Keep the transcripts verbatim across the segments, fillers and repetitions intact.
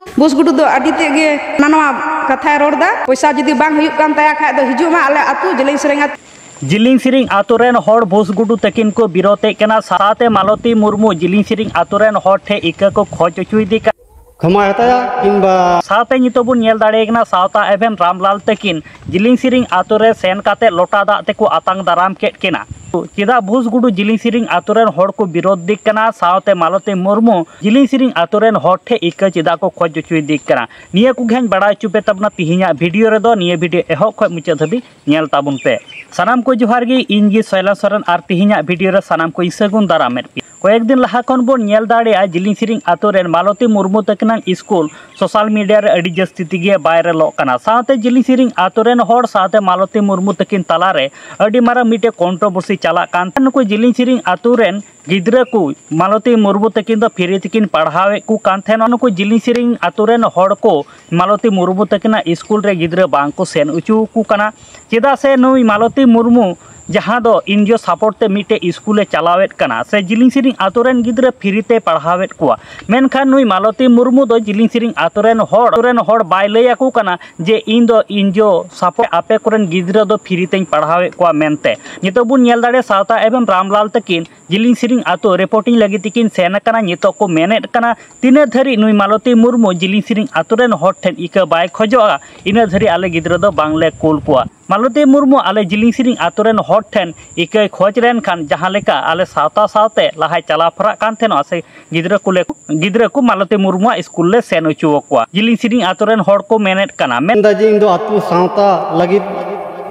ᱵᱩᱥ ᱜᱩᱰᱩ ᱫᱚ ᱟᱹᱰᱤ ᱛᱮᱫ ᱜᱮ ᱦᱟᱱᱟ ᱱᱟᱣᱟ ᱠᱟᱛᱷᱟᱭ ᱨᱚᱲ ᱮᱫᱟ᱾ ᱯᱚᱭᱥᱟ ᱡᱩᱫᱤ ᱵᱟᱝ ᱦᱩᱭᱩᱜ ᱠᱟᱱ ᱛᱟᱭᱟ ᱠᱷᱟᱡ ᱫᱚ ᱦᱤᱡᱩᱜ ᱢᱟ ᱟᱞᱮ ᱟᱹᱛᱩ ᱡᱤᱞᱤᱧ ᱥᱮᱨᱮᱧ ᱟᱹᱛᱩ᱾ ᱡᱤᱞᱤᱧ ᱥᱮᱨᱮᱧ ᱟᱹᱛᱩ ᱨᱮᱱ ᱦᱚᱲ ᱵᱩᱥ ᱜᱩᱰᱩ ᱛᱟᱹᱠᱤᱱ ᱠᱚ ᱵᱤᱨᱳᱫᱮᱫ ᱠᱟᱱᱟ᱾ ᱥᱟᱶᱛᱮ ᱢᱟᱞᱚᱛᱤ ᱢᱩᱨᱢᱩ ᱡᱤᱞᱤᱧ ᱥᱮᱨᱮᱧ ᱟᱹᱛᱩ ᱨᱮᱱ ᱦᱚᱲ ᱴᱷᱮᱱ ᱤᱠᱟᱹ ᱠᱚ ᱠᱷᱚᱡᱽ ᱦᱚᱪᱚᱭᱮᱫᱮ ᱠᱟᱱᱟ᱾ ᱠᱷᱚᱢᱟᱭ ᱦᱟᱛᱟᱭᱟ ᱠᱤᱝᱵᱟ ᱥᱟᱶᱛᱮ ᱱᱤᱛᱚᱜ ᱵᱚᱱ ᱧᱮᱞ ᱫᱟᱲᱮᱭᱟᱜ ᱠᱟᱱᱟ ᱥᱟᱶᱛᱟ ᱮᱵᱷᱮᱱ ᱨᱟᱢᱞᱟᱞ ᱛᱟᱹᱠᱤᱱ ᱡᱤᱞᱤᱧ ᱥᱮᱨᱮᱧ ᱟᱹᱛᱩ ᱨᱮ ᱥᱮᱱ ᱠᱟᱛᱮ ᱞᱚᱴᱟ ᱫᱟᱜ ᱛᱮᱠᱚ ᱟᱛᱟᱝ ᱫᱟᱨᱟᱢ ᱠᱮᱫ ᱠᱤᱱᱟ᱾ ᱪᱮᱫᱟᱜ ᱵᱷᱩᱥ ᱜᱩᱰᱩ ᱡᱤᱞᱤᱧ ᱥᱮᱨᱮᱧ ᱟᱹᱛᱩ ᱨᱮᱱ ᱦᱚᱲ ᱠᱚ ᱵᱤᱨᱳᱫᱷ ᱫᱤᱠ ᱠᱟᱱᱟ? ᱥᱟᱶᱛᱮ ᱢᱟᱞᱚᱛᱤ ᱢᱩᱨᱢᱩ ᱡᱤᱞᱤᱧ ᱥᱮᱨᱮᱧ ᱟᱹᱛᱩ ᱨᱮᱱ ᱦᱚᱲ ᱴᱷᱮᱱ ᱤᱠᱟᱹ ᱪᱮᱫᱟᱜ ᱠᱚ ᱠᱷᱚᱡᱽ ᱦᱚᱪᱚᱭ ᱫᱤᱠ ᱠᱟᱱᱟ? ᱱᱤᱭᱟᱹ ᱠᱚᱜᱮ ᱦᱟᱸᱜ ᱵᱟᱲᱟᱭ ᱦᱚᱪᱚ ᱯᱮ ᱛᱟᱵᱚᱱᱟ ᱛᱤᱦᱤᱧᱟᱜ ᱵᱷᱤᱰᱤᱭᱳ ᱨᱮᱫᱚ᱾ ᱱᱤᱭᱟᱹ ᱵᱷᱤᱰᱤᱭᱳ ᱮᱦᱚᱵ ᱠᱷᱚᱱ ᱢᱩᱪᱟᱹᱫ ᱫᱷᱟᱹᱵᱤᱡ ᱧᱮᱞ ᱛᱟᱵᱚᱱ ᱯᱮ᱾ ᱥᱟᱱᱟᱢ ᱠᱚ ᱡᱚᱦᱟᱨ ᱜᱮ, ᱤᱧ ᱜᱮ ᱥᱚᱭᱞᱟ ᱥᱚᱨᱮᱱ ᱟᱨ ᱛᱤᱦᱤᱧᱟᱜ ᱵᱷᱤᱰᱤᱭᱳ ᱨᱮ ᱥᱟᱱᱟᱢ ᱠᱚ ᱤᱧ ᱥᱟᱹᱜᱩᱱ ᱫᱟᱨᱟᱢᱮᱫ ᱯᱮᱭᱟ᱾ ᱠᱚᱭᱮᱠ ᱫᱤᱱ ᱞᱟᱦᱟ ᱠᱷᱚᱱ ᱵᱚᱱ ᱧᱮᱞ ᱫᱟᱲᱮᱭᱟᱜᱼᱟ ᱡᱤᱞᱤᱧ ᱥᱮᱨᱮᱧ ᱟᱹᱛᱩ ᱨᱮᱱ ᱢᱟᱞᱚᱛᱤ ᱢᱩᱨᱢᱩ ᱛᱟᱹᱠᱤᱱᱟᱜ ᱥᱠᱩᱞ ᱥᱳᱥᱟᱞ ᱢᱤᱰᱤᱭᱟ ᱨᱮ ᱟᱹᱰᱤ ᱡᱟᱹᱥᱛᱤ ᱛᱮᱜᱮ ᱵᱷᱟᱭᱨᱟᱞᱚᱜ ᱠᱟᱱᱟ᱾ ᱥᱟᱶᱛᱮ ᱡᱤᱞᱤᱧ ᱥᱮᱨᱮᱧ ᱟᱹᱛᱩ ᱨᱮᱱ ᱦᱚᱲ ᱥᱟᱶᱛᱮ ᱢᱟᱞᱚᱛᱤ ᱢᱩᱨᱢᱩ ᱛᱟᱹᱠᱤᱱ ᱛᱟᱞᱟᱨᱮ ᱟᱹᱰᱤ ᱢᱟᱨᱟᱝ ᱢᱤᱫᱴᱮᱡ ᱠᱚᱱᱴᱨᱳᱵᱷᱟᱨᱥᱤ ᱪᱟᱞᱟᱜ ᱠᱟᱱ ᱛᱟᱦᱮᱸ᱾ ᱱᱩᱠᱩ ᱡᱤᱞᱤᱧ ᱥᱮᱨᱮᱧ ᱟᱹᱛᱩ ᱨᱮᱱ ᱜᱤᱫᱽᱨᱟᱹ ᱠᱚ ᱢᱟᱞᱚᱛᱤ ᱢᱩᱨᱢᱩ ᱛᱟᱹᱠᱤᱱ ᱫᱚ ᱯᱷᱤᱨᱤ ᱛᱮᱠᱤᱱ ᱯᱟᱲᱦᱟᱣᱮᱫ ᱠᱚ ᱠᱟᱱ ᱛᱟᱦᱮᱱᱟ᱾ ᱱᱩᱠᱩ ᱡᱤᱞᱤᱧ ᱥᱮᱨᱮᱧ ᱟᱹᱛᱩ ᱨᱮᱱ ᱦᱚᱲ ᱠᱚ ᱢᱟᱞᱚᱛᱤ ᱢᱩᱨᱢᱩ ᱛᱟᱹᱠᱤᱱᱟᱜ ᱥᱠᱩᱞ ᱨᱮ ᱜᱤᱫᱽᱨᱟᱹ ᱵᱟᱝ ᱠᱚ ᱥᱮᱱ ᱦᱚᱪᱚ ᱟᱠᱚ ᱠᱟᱱᱟ᱾ ᱪᱮᱫᱟᱜ ᱥᱮ ᱱᱩᱭ ᱢᱟᱞᱚᱛᱤ ᱢᱩᱨᱢᱩ ᱡᱟᱦᱟᱸ ᱫᱚ ᱮᱱ ᱡᱤ ᱳ ᱥᱟᱯᱳᱨᱴ ᱛᱮ ᱢᱤᱫᱴᱮᱡ ᱥᱠᱩᱞᱮ ᱪᱟᱞᱟᱣᱮᱫ ᱠᱟᱱᱟ ᱥᱮ ᱡᱤᱞᱤᱧ ᱥᱮᱨᱮᱧ ᱟᱛᱳ ᱨᱮᱱ ᱜᱤᱫᱽᱨᱟᱹ ᱯᱷᱤᱨᱤ ᱛᱮᱭ ᱯᱟᱲᱦᱟᱣᱮᱫ ᱠᱚᱣᱟ, ᱢᱮᱱᱠᱷᱟᱱ ᱱᱩᱭ ᱢᱟᱞᱚᱛᱤ ᱢᱩᱨᱢᱩ ᱫᱚ ᱡᱤᱞᱤᱧ ᱥᱮᱨᱮᱧ ᱟᱛᱳ ᱨᱮᱱ ᱦᱚᱲ, ᱟᱛᱳ ᱨᱮᱱ ᱦᱚᱲ ᱵᱟᱭ ᱞᱟᱹᱭ ᱟᱠᱚ ᱠᱟᱱᱟ ᱡᱮ ᱤᱧ ᱫᱚ ᱮᱱ ᱡᱤ ᱳ ᱥᱟᱯᱳᱨᱴ ᱟᱯᱮ ᱠᱚᱨᱮᱱ ᱜᱤᱫᱽᱨᱟᱹ ᱫᱚ ᱯᱷᱤᱨᱤ ᱛᱮᱧ ᱯᱟᱲᱦᱟᱣᱮᱫ ᱠᱚᱣᱟ ᱢᱮᱱᱛᱮ᱾ ᱱᱤᱛᱚᱜ ᱵᱚᱱ ᱧᱮᱞ ᱫᱟᱲᱮᱭᱟᱜᱼᱟ ᱥᱟᱶᱛᱟ ᱮᱵᱷᱮᱱ ᱨᱟᱢᱞᱟᱞ ᱛᱟᱹᱠᱤᱱ ᱡᱤᱞᱤᱧ ᱥᱮᱨᱮᱧ ᱟᱛᱳ ᱨᱤᱯᱳᱨᱴᱤᱝ ᱞᱟᱹᱜᱤᱫ ᱛᱮᱠᱤᱱ ᱥᱮᱱ ᱟᱠᱟᱱᱟ᱾ ᱱᱤᱛᱚᱜ ᱠᱚ ᱢᱮᱱᱮᱫ ᱠᱟᱱᱟ ᱛᱤᱱᱟᱹᱜ ᱫᱷᱟᱹᱨᱤᱡ ᱱᱩᱭ ᱢᱟᱞᱚᱛᱤ ᱢᱩᱨᱢᱩ ᱡᱤᱞᱤᱧ ᱥᱮᱨᱮᱧ ᱟᱛᱳ ᱨᱮᱱ ᱦᱚᱲ ᱴᱷᱮᱱ ᱤᱠᱟᱹ ᱵᱟᱭ ᱠᱷᱚᱡᱚᱜᱼᱟ, ᱤᱱᱟᱹᱜ ᱫᱷᱟᱹᱨᱤᱡ ᱟᱞᱮ ᱜᱤᱫᱽᱨᱟᱹ ᱫᱚ ᱵᱟᱝᱞᱮ ᱠᱩᱞ ᱠᱚᱣᱟ᱾ ᱢᱟᱞᱚᱛᱤ ᱢᱩᱨᱢᱩ ᱟᱞᱮ ᱡᱤᱞᱤᱧ ᱥᱮᱨᱮᱧ ᱟᱛᱳ ᱨᱮᱱ ᱦᱚᱲ ᱴᱷᱮᱱ ᱤᱠᱟᱹᱭ ᱠᱷᱚᱡᱽ ᱞᱮᱱᱠᱷᱟᱱ ᱡᱟᱦᱟᱸ ᱞᱮᱠᱟ ᱟᱞᱮ ᱥᱟᱶᱛᱟ ᱥᱟᱶᱛᱮ ᱞᱟᱦᱟᱭ ᱪᱟᱞᱟᱣ ᱯᱷᱮᱨᱟᱜ ᱠᱟᱱ ᱛᱟᱦᱮᱱᱚᱜᱼᱟ ᱥᱮ ᱜᱤᱫᱽᱨᱟᱹ ᱠᱚᱞᱮ, ᱜᱤᱫᱽᱨᱟᱹ ᱠᱚ ᱢᱟᱞᱚᱛᱤ ᱢᱩᱨᱢᱩᱣᱟᱜ ᱥᱠᱩᱞ ᱞᱮ ᱥᱮᱱ ᱦᱚᱪᱚ ᱟᱠᱚᱣᱟ᱾ ᱡᱤᱞᱤᱧ ᱥᱮᱨᱮᱧ ᱟᱛᱳ ᱨᱮᱱ ᱦᱚᱲ ᱠᱚ ᱢᱮᱱᱮᱫ ᱠᱟᱱᱟ, ᱢᱮᱱ ᱢᱮᱱᱫᱟ ᱡᱮ ᱤᱧ ᱫᱚ ᱟᱛᱳ ᱥᱟᱶᱛᱟ ᱞᱟᱹᱜᱤᱫ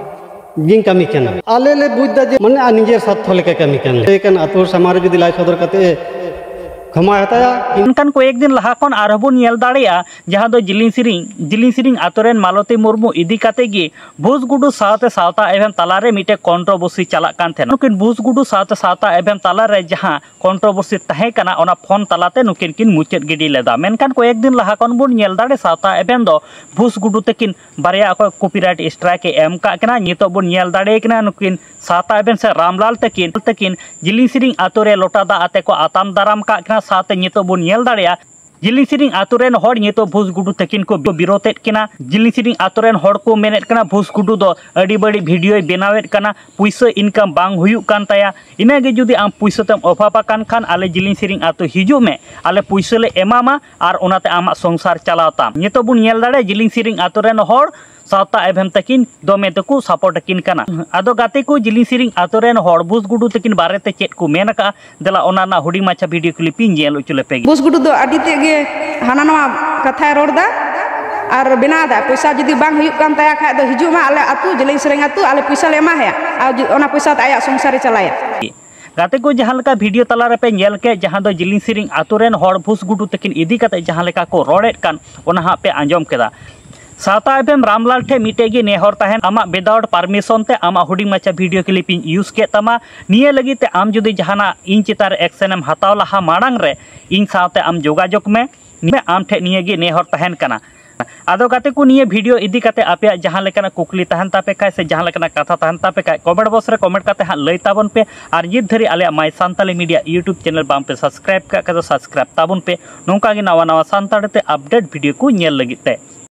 ᱜᱤᱧ ᱠᱟᱹᱢᱤ ᱠᱟᱱᱟ᱾ ᱟᱞᱮ ᱞᱮ ᱵᱩᱡᱽ ᱫᱟ ᱡᱮ ᱢᱟᱱᱮ ᱟᱨ ᱱᱤᱡᱮᱨ ᱥᱟᱨᱛᱷᱚ ᱞᱮᱠᱟ ᱠᱟᱹᱢᱤ ᱠᱟᱱ ᱞᱮ᱾ ᱮᱱᱠᱷᱟᱱ ᱟᱛᱳ ᱦᱚᱲ ᱥᱟᱢᱟᱝ ᱨᱮ ᱡᱩᱫᱤ ᱞᱟᱡ ᱥᱚᱫᱚᱨ ᱠᱟᱛᱮ ᱮ ᱠᱷᱚᱢᱟᱭ ᱦᱟᱛᱟᱭᱟ, ᱢᱮᱱᱠᱷᱟᱱ ᱠᱚᱭᱮᱠ ᱫᱤᱱ ᱞᱟᱦᱟ ᱠᱷᱚᱱ ᱟᱨᱦᱚᱸ ᱵᱚᱱ ᱧᱮᱞ ᱫᱟᱲᱮᱭᱟᱜᱼᱟ ᱡᱟᱦᱟᱸ ᱫᱚ ᱡᱤᱞᱤᱧ ᱥᱮᱨᱮᱧ, ᱡᱤᱞᱤᱧ ᱥᱮᱨᱮᱧ ᱟᱛᱳ ᱨᱮᱱ ᱢᱟᱞᱚᱛᱤ ᱢᱩᱨᱢᱩ ᱤᱫᱤ ᱠᱟᱛᱮ ᱜᱮ ᱵᱷᱩᱥ ᱜᱩᱰᱩ ᱥᱟᱶᱛᱮ ᱥᱟᱶᱛᱟ ᱮᱵᱷᱮᱱ ᱛᱟᱞᱟᱨᱮ ᱢᱤᱫᱴᱮᱡ ᱠᱚᱱᱴᱨᱳᱵᱷᱟᱨᱥᱤ ᱪᱟᱞᱟᱜ ᱠᱟᱱ ᱛᱟᱦᱮᱱᱟ᱾ ᱱᱩᱠᱤᱱ ᱵᱷᱩᱥ ᱜᱩᱰᱩ ᱥᱟᱶᱛᱮ ᱥᱟᱶᱛᱟ ᱮᱵᱷᱮᱱ ᱛᱟᱞᱟᱨᱮ ᱡᱟᱦᱟᱸ ᱠᱚᱱᱴᱨᱳᱵᱷᱟᱨᱥᱤ ᱛᱟᱦᱮᱸ ᱠᱟᱱᱟ, ᱚᱱᱟ ᱯᱷᱳᱱ ᱛᱟᱞᱟᱛᱮ ᱱᱩᱠᱤᱱ ᱠᱤᱱ ᱢᱩᱪᱟᱹᱫ ᱜᱤᱰᱤ ᱞᱮᱫᱟ᱾ ᱢᱮᱱᱠᱷᱟᱱ ᱠᱚᱭᱮᱠ ᱫᱤᱱ ᱞᱟᱦᱟ ᱠᱷᱚᱱ ᱵᱚᱱ ᱧᱮᱞ ᱫᱟᱲᱮ ᱥᱟᱶᱛᱟ ᱮᱵᱷᱮᱱ ᱫᱚ ᱵᱷᱩᱥ ᱜᱩᱰᱩ ᱛᱟᱹᱠᱤᱱ ᱵᱟᱨᱭᱟ ᱚᱠᱚᱭ ᱠᱚᱯᱤᱨᱟᱭᱤᱴ ᱥᱴᱨᱟᱭᱤᱠ ᱮ ᱮᱢ ᱠᱟᱜ ᱠᱟᱱᱟ᱾ ᱱᱤᱛᱚᱜ ᱵᱚᱱ ᱧᱮᱞ ᱫᱟᱲᱮ ᱠᱟᱱᱟ ᱱᱩᱠᱤᱱ ᱥᱟᱶᱛᱟ ᱮᱵᱷᱮᱱ ᱥᱮ ᱨᱟᱢᱞᱟᱞ ᱛᱟᱹᱠᱤᱱ, ᱛᱟᱹᱠᱤᱱ ᱡᱤᱞᱤᱧ ᱥᱮᱨᱮᱧ ᱟᱛᱳ ᱨᱮ ᱞᱚᱴᱟ ᱫᱟᱜ ᱟᱛᱮ ᱠᱚ ᱟᱛᱟᱢ ᱫᱟᱨᱟᱢ ᱠᱟᱜ ᱠᱟᱱᱟ᱾ ᱥᱟᱶᱛᱮ ᱱᱤᱛᱚᱜ ᱵᱚᱱ ᱧᱮᱞ ᱫᱟᱲᱮᱭᱟᱜᱼᱟ ᱡᱤᱞᱤᱧ ᱥᱤᱨᱤᱧ ᱟᱛᱳ ᱨᱮᱱ ᱦᱚᱲ ᱱᱤᱛᱚᱜ ᱵᱷᱩᱥ ᱜᱩᱰᱩ ᱛᱟᱹᱠᱤᱱ ᱠᱚ ᱵᱤᱨᱳᱛᱮᱫ ᱠᱤᱱᱟ᱾ ᱡᱤᱞᱤᱧ ᱥᱤᱨᱤᱧ ᱟᱛᱳ ᱨᱮᱱ ᱦᱚᱲ ᱠᱚ ᱢᱮᱱᱮᱫ ᱠᱟᱱᱟ, ᱵᱷᱩᱥ ᱜᱩᱰᱩ ᱫᱚ ᱟᱹᱰᱤ ᱵᱟᱹᱲᱤᱡ ᱵᱷᱤᱰᱤᱭᱳᱭ ᱵᱮᱱᱟᱣᱮᱫ ᱠᱟᱱᱟ, ᱯᱩᱭᱥᱟᱹ ᱤᱱᱠᱟᱢ ᱵᱟᱝ ᱦᱩᱭᱩᱜ ᱠᱟᱱ ᱛᱟᱭᱟ᱾ ᱤᱱᱟᱹᱜᱮ ᱡᱩᱫᱤ ᱟᱢ ᱯᱩᱭᱥᱟᱹ ᱛᱮᱢ ᱚᱵᱷᱟᱵᱽ ᱟᱠᱟᱱ ᱠᱷᱟᱱ, ᱟᱞᱮ ᱡᱤᱞᱤᱧ ᱥᱤᱨᱤᱧ ᱟᱛᱳ ᱦᱤᱡᱩᱜ ᱢᱮ, ᱟᱞᱮ ᱯᱩᱭᱥᱟᱹ ᱞᱮ ᱮᱢᱟᱢᱟ ᱟᱨ ᱚᱱᱟᱛᱮ ᱟᱢᱟᱜ ᱥᱚᱝᱥᱟᱨ ᱪᱟᱞᱟᱣ ᱛᱟᱢ᱾ ᱱᱤᱛᱚᱜ ᱵᱚᱱ ᱧᱮᱞ ᱫᱟᱲᱮᱭᱟᱜᱼᱟ, ᱡᱤᱞᱤᱧ ᱥᱤᱨᱤᱧ ᱟᱛᱳ ᱨᱮᱱ ᱦᱚᱲ ᱥᱟᱶᱛᱟ ᱮᱵᱷᱮᱢ ᱛᱟᱹᱠᱤᱱ ᱫᱚᱢᱮ ᱛᱮᱠᱚ ᱥᱟᱯᱳᱨᱴ ᱟᱹᱠᱤᱱ ᱠᱟᱱᱟ᱾ ᱟᱫᱚ ᱜᱟᱛᱮ ᱠᱚ, ᱡᱤᱞᱤᱧ ᱥᱤᱨᱤᱧ ᱟᱛᱳ ᱨᱮᱱ ᱦᱚᱲ ᱵᱷᱩᱥ ᱜᱩᱰᱩ ᱛᱟᱹᱠᱤᱱ ᱵᱟᱨᱮᱛᱮ ᱪᱮᱫ ᱠᱚ ᱢᱮᱱ ᱟᱠᱟᱫᱼᱟ, ᱫᱮᱞᱟ ᱚᱱᱟ ᱨᱮᱱᱟᱜ ᱦᱩᱰᱤᱧ ᱢᱟᱪᱷᱟ ᱵᱷᱤᱰᱤᱭᱳ ᱠᱞᱤᱯ ᱤᱧ ᱧᱮᱞ ᱦᱚᱪᱚ ᱞᱮᱯᱮ ᱜᱮ᱾ ᱵᱷᱩᱥ ᱜᱩᱰᱩ ᱫᱚ ᱟᱹᱰᱤ ᱛᱮᱫ ᱜᱮ ᱦᱟᱱᱟ ᱱᱟᱣᱟ ᱠᱟᱛᱷᱟᱭ ᱨᱚᱲ ᱮᱫᱟ ᱟᱨ ᱵᱮᱱᱟᱣ ᱮᱫᱟ᱾ ᱯᱚᱭᱥᱟ ᱡᱩᱫᱤ ᱵᱟᱝ ᱦᱩᱭᱩᱜ ᱠᱟᱱ ᱛᱟᱭᱟ ᱠᱷᱟᱡ ᱫᱚ ᱦᱤᱡᱩᱜ ᱢᱟ ᱟᱞᱮ ᱟᱹᱛᱩ, ᱡᱤᱞᱤᱧ ᱥᱤᱨᱤᱧ ᱟᱹᱛᱩ, ᱟᱞᱮ ᱯᱚᱭᱥᱟ ᱞᱮ ᱮᱢᱟ ᱦᱟᱭᱟ ᱟᱨ ᱡᱩ-, ᱚᱱᱟ ᱯᱚᱭᱥᱟ ᱛᱮ ᱟᱭᱟᱜ ᱥᱚᱝᱥᱟᱨᱮ ᱪᱟᱞᱟᱭᱟ᱾ ᱜᱟᱛᱮ ᱠᱚ, ᱡᱟᱦᱟᱸ ᱞᱮᱠᱟ ᱵᱷᱤᱰᱤᱭᱳ ᱛᱟᱞᱟ ᱨᱮᱯᱮ ᱧᱮᱞ ᱠᱮᱫ, ᱡᱟᱦᱟᱸ ᱫᱚ ᱡᱤᱞᱤᱧ ᱥᱤᱨᱤᱧ ᱟᱛᱳ ᱨᱮᱱ ᱦᱚᱲ ᱵᱷᱩᱥ ᱜᱩᱰᱩ ᱛᱟᱹᱠᱤᱱ ᱤᱫᱤ ᱠᱟᱛᱮ ᱡᱟᱦᱟᱸ ᱞᱮᱠᱟ ᱠᱚ ᱨᱚᱲᱮᱫ ᱠᱟᱱ, ᱚᱱᱟ ᱦᱟᱸᱜ ᱯᱮ ᱟᱸᱡᱚᱢ ᱠᱮᱫᱟ᱾ ᱥᱟᱶᱛᱟ ᱮᱯᱷᱮᱢ ᱨᱟᱢᱞᱟᱞ ᱴᱷᱮᱱ ᱢᱤᱫᱴᱮᱡ ᱜᱮ ᱱᱮᱦᱚᱨ ᱛᱟᱦᱮᱱ, ᱟᱢᱟᱜ without permission ᱛᱮ ᱟᱢᱟᱜ ᱦᱩᱰᱤᱧ ᱢᱟᱪᱷᱟ ᱵᱷᱤᱰᱤᱭᱳ ᱠᱞᱤᱯ ᱤᱧ ᱤᱭᱩᱡᱽ ᱠᱮᱫ ᱛᱟᱢᱟ᱾ ᱱᱤᱭᱟᱹ ᱞᱟᱹᱜᱤᱫ ᱛᱮ ᱟᱢ ᱡᱩᱫᱤ ᱡᱟᱦᱟᱱᱟᱜ ᱤᱧ ᱪᱮᱛᱟᱱ ᱨᱮ ᱮᱠᱥᱮᱱ ᱮᱢ ᱦᱟᱛᱟᱣ ᱞᱟᱦᱟ ᱢᱟᱲᱟᱝ ᱨᱮ ᱤᱧ ᱥᱟᱶᱛᱮ ᱟᱢ ᱡᱳᱜᱟᱡᱳᱜᱽ ᱢᱮ᱾ ᱟᱢ ᱴᱷᱮᱱ ᱱᱤᱭᱟᱹ ᱜᱮ ᱱᱮᱦᱚᱨ ᱛᱟᱦᱮᱱ ᱠᱟᱱᱟ᱾ ᱟᱫᱚ ᱜᱟᱛᱮ ᱠᱚ, ᱱᱤᱭᱟᱹ ᱵᱷᱤᱰᱤᱭᱳ ᱤᱫᱤ ᱠᱟᱛᱮ ᱟᱯᱮᱭᱟᱜ ᱡᱟᱦᱟᱸ ᱞᱮᱠᱟᱱᱟᱜ ᱠᱩᱠᱞᱤ ᱛᱟᱦᱮᱱ ᱛᱟᱯᱮ ᱠᱷᱟᱡ ᱥᱮ ᱡᱟᱦᱟᱸ ᱞᱮᱠᱟᱱᱟᱜ ᱠᱟᱛᱷᱟ ᱛᱟᱦᱮᱱ ᱛᱟᱯᱮ ᱠᱷᱟᱡ, ᱠᱚᱢᱮᱱᱴ ᱵᱚᱠᱥ ᱨᱮ ᱠᱚᱢᱮᱱᱴ ᱠᱟᱛᱮ ᱦᱟᱸᱜ ᱞᱟᱹᱭ ᱛᱟᱵᱚᱱ ᱯᱮ᱾ ᱟᱨ ᱱᱤᱛ ᱫᱷᱟᱹᱨᱤᱡ ᱟᱞᱮᱭᱟᱜ ᱢᱟᱭ ᱥᱟᱱᱛᱟᱞᱤ ᱢᱤᱰᱤᱭᱟ YouTube ᱪᱮᱱᱮᱞ ᱵᱟᱝ ᱯᱮ ᱥᱟᱵᱥᱠᱨᱟᱭᱤᱵ ᱠᱟᱜ ᱠᱷᱟᱡ ᱫᱚ ᱥᱟᱵᱥᱠᱨᱟᱭᱤᱵ ᱛᱟᱵᱚᱱ ᱯᱮ, ᱱᱚᱝᱠᱟ ᱜᱮ ᱱᱟᱣᱟ ᱱᱟᱣᱟ ᱥᱟᱱᱛᱟᱲᱤ ᱛᱮ ᱟᱯᱰᱮᱴ ᱵᱷᱤᱰᱤᱭᱳ ᱠᱚ ᱧᱮᱞ ᱞᱟᱹᱜᱤᱫ ᱛᱮ᱾